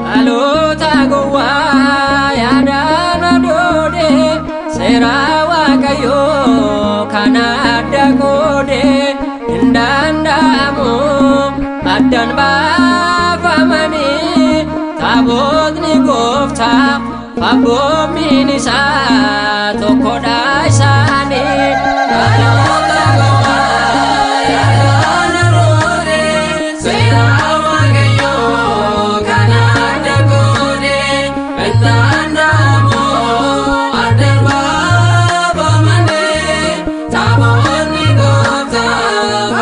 Dhaloota gowwaa yaadaan adoode seera Waaqayyoo kana adda qoode hin danda'amu addan baafamanii taabotni gooftaa abboommiin isaa tokkodha isaanii. Dhaloota gowwaa yaadaan adoode seera Waaqayyoo kana adda qoode hin danda'amu addan baafamanii taabotni gooftaa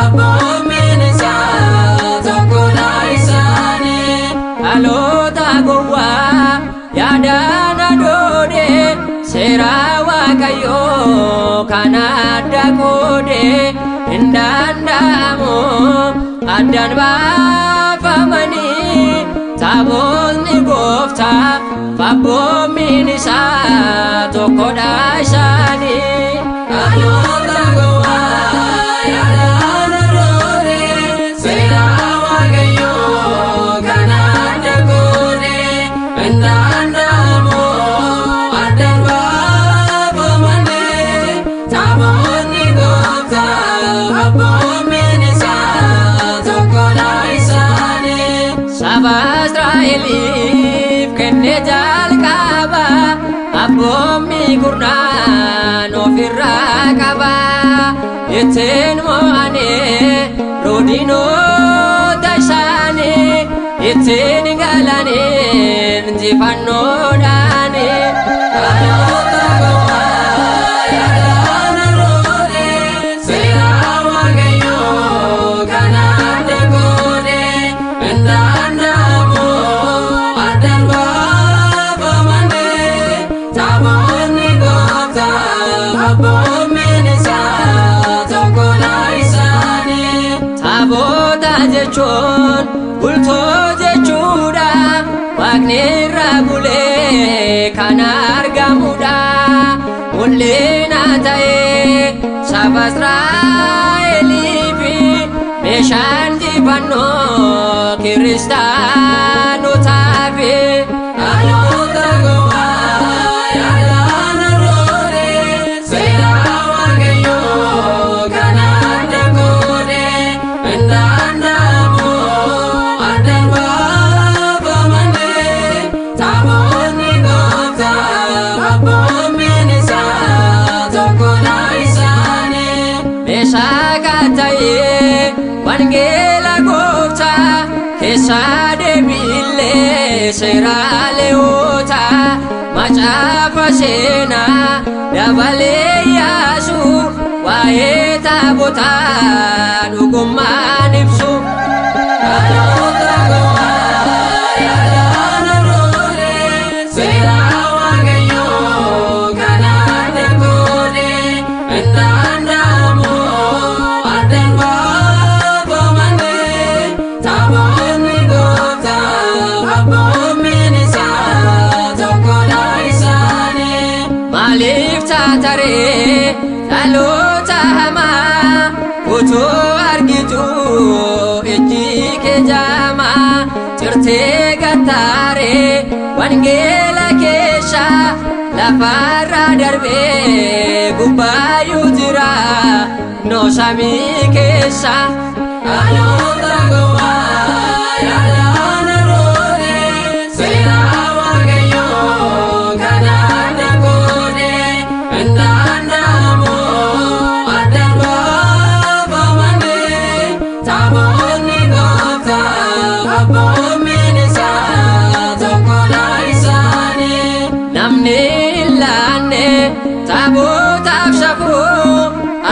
abboommiin isaa tokkodha isaanii. Dhaloota gowwaa yaadaan adoode seera Waaqayyoo kana adda qoode hin danda'amu addan baafamanii taabotni gooftaa abboommiin isaa tokkodha isaanii. Dhaloota gowwaa yaadaan adoode seera Waaqayyoo kana adda qoode hin danda'amu addan baafamanii taabotni gooftaa abboommiin isaa tokkodha isaanii. Saba Israa'eliif kenne jalqaba abboommii kurnaan ofirraa qaba ittiin mo'anii rodinoota isaanii ittiin galanii injifannoodhaanii. Dhaloota gowwaa yaadaan adoode seera Waaqayyoo kana adda qoode hin danda'amu addan baafamanii taabotni gooftaa abboommiin isaa tokkodha isaanii. Taabota jechuun bultoo jechuudha Waaqni irra bulee kan argamudha mul'ina ta'ee saba Israa'eliif meeshaan injifannoo kiristaanotaaf. Dhaloota gowwaa yaadaan adoode seera Waaqayyoo kana adda qoode hin danda'amu addan baafamanii taabotni gooftaa abboommiin isaa tokkodha isaanii. Meeshaa ta'ee wangeela gooftaa keessaa deebiillee seera Leewwotaa macaafa seenaa dabalee yaasu waa'ee taabotaa dhugummaan ibsu. Dhaloota gowwaa yaadaan adoode seera Waaqayyoo kana adda qoode hin danda'amu addan baafamanii taabotni gooftaa abboommiin isaa tokkodha isaanii. Maaliif taataree dhaloota hamaa utuu argitu ijji kee jaamaa cirtee gattaaree wangeela keessa lafarra darbee gubbaayyuu jira noo samii keessa. Dhaloota gowwaa yaadaan adoode seera Waaqayyoo kana adda qoode hin danda'amu addan baafamanii taabotni gooftaa abboommiin isaa tokkodha isaanii. Namni hin laanne taabotaaf safuu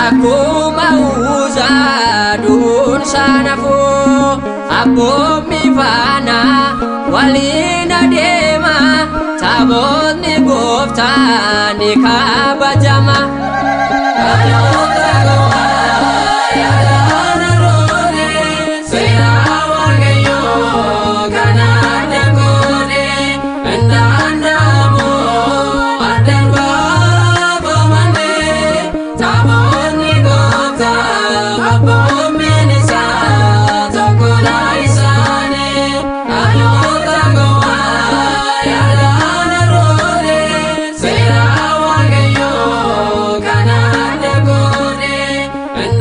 akkuma uuzaa du'uun saanafuu. Abboommi faana waliin adeema, taabotni gooftaa ni kabajama. Dhaloota gowwaa yaadaan roone, seera Waaqayyoo kana adda goone, hin danda'amu addaan baafamane. Taabotni gooftaa abboommiin isaa tokkodha isaanii. Dhaloota gowwaa yaadaan roone, seera Waaqayyoo kana adda goone, hin